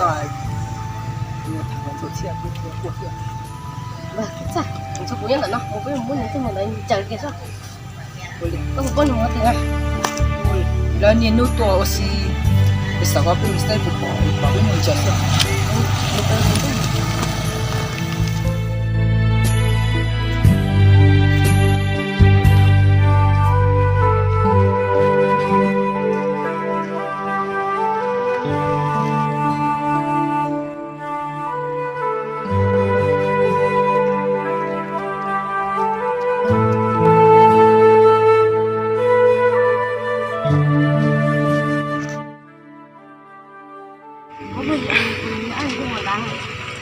Txaj, kuv nyob ntawm no, kuv peb mus muab nws tej mus ntawd ncaws kiag soj. Koj puas paub nws mus qhov twg na? Lawv niaj hnub tuaj ua si, xav kom peb mus saib puas pom, pom peb mus ncaws xwb.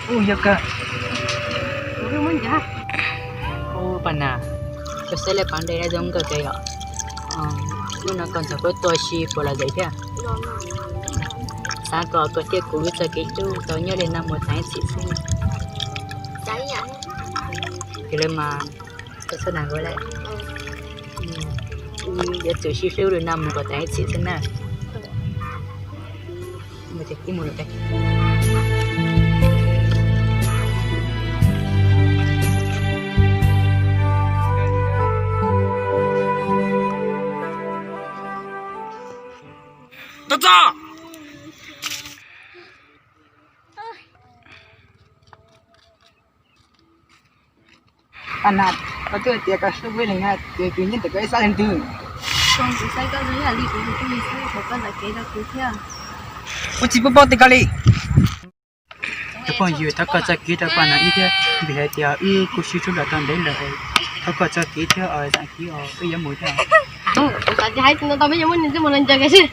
Ub, yog kawg. Ub, Paj Nas, koj saib lawv pab nte zoo nkauj kawg yom. Lub no koj ntxhais kuj tuaj si puas lom zem thiab? Xav kom koj thiab kuv wb txoj kev hlub tau nyob li no mus tas ib txhis xwb. Ces lawv mas koj txhob nag nkuav lawm. Yuav tsum sib hlub li no mus kom tas ib txhis xwb na. Txaj! Paj Nas, koj twb hais tias koj hlub kuv ib leeg na, ces kuv nyob ntawm koj ib sab leej twg? Kuv xav koj zoo ib yam li kuv tus kheej xwb, thov koj zam kev rau kuv thiab. Kuv tsis paub paub tias koj li. Tus phooj ywg, thov koj txoj kev rau Paj Nas ib thiab, vim hais tias wb kuj sib hlub los tau ntev lawm, thov koj txoj kev thiab, zam kev os, wb yuav mus thiab. Kuv xav tias hais no tau peb yuav muab nws tej mus los ncaws kiag xwb.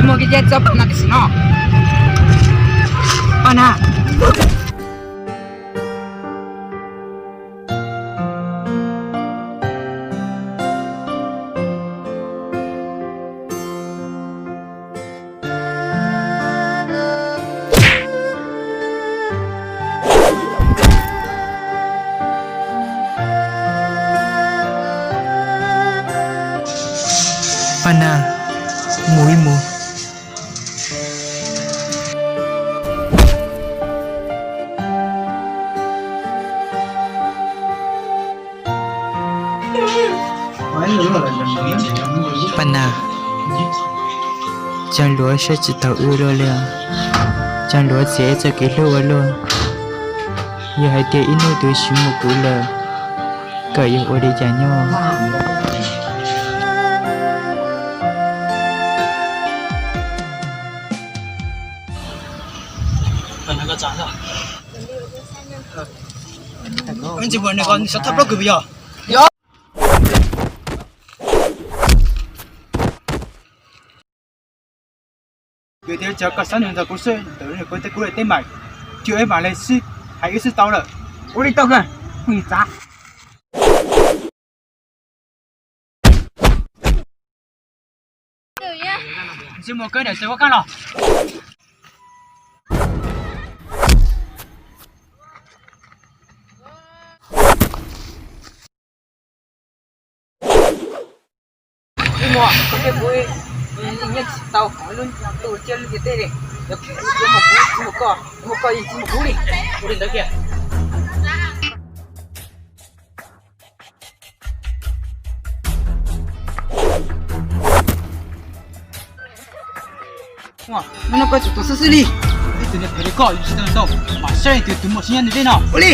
Muaj kev cai txog Paj Nas tam sim no. Paj Nas. Paj Nas, mus ib mus. Paj Nas, Tsav Luav saib tsis taus wb luaj li os. Tsav Luav txiav wb txoj kev hlub ua luaj. Yog hais tias ib hnub twg tsis muaj kuv lawm, koj yuav ua li cas nyob? Yog tias koj xav nrog kuv sib ntawm kuv tej kub tej mas, cia wb mam li sib hais wb sib tau lawm. Ua li tau kawg, phooj ywg txav. Ntsej muag kawg daim tsev ua kaj los. Ntsej muag, koj thiab kuv nyiaj tsis tau hauv lub ntuj thiab lub ntiaj teb li. Yog kuv muaj kuv tsis muaj koj, kuv muaj koj yeej tsis muaj kuv li. Ua li ntawd kiag. Hnub no koj tsum tuag xwb xwb li. Ib tug niag phem li koj yus tsis tau ntau, mam saib leej twg tus muaj siab nyob ntiaj teb no. Ua li.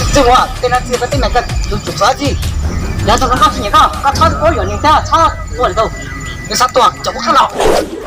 Txij ua tej no txij koj tej me koj tus tsum txog txij, yog tus koj tsis nyiam koj, koj txhob ua yuam nws thiab txhob ua li ntawd, nws xav tuag cov kuv qab los.